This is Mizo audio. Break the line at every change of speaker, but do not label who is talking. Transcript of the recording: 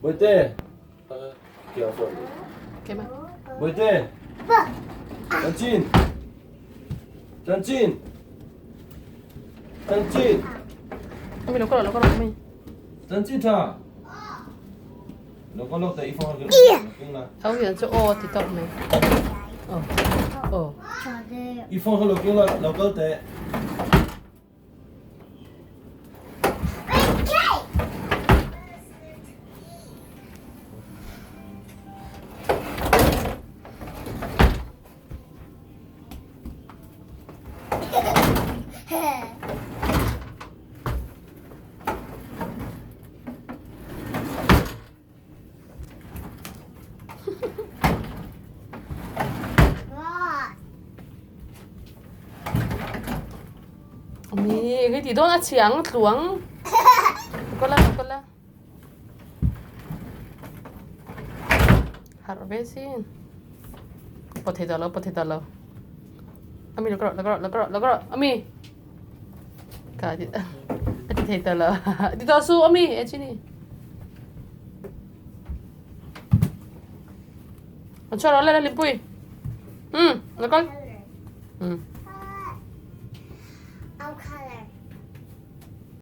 Bawihte. Bawihte. Chanchin. Chanchin. Chanchin.
Ami lo kal lo kal ami.
Chanchin tha. Lo kal lo te i phone ka king la.
Au hian chu aw ti tawp mai. Aw. Aw.
I phone kha lo king la lo kal teh.
Mi eng ti dawn a chhiang tluang. Kawla kawla. Harh ve sin. Pawt thei tawh lo pawt thei tawh lo. Ami lo kawr lo kawr lo kawr lo kawr ami. Ka ti a ti thei tawh lo. Ti tawh su ami e chini. An chhuah rawh le la limpui. Um lo kal. Um.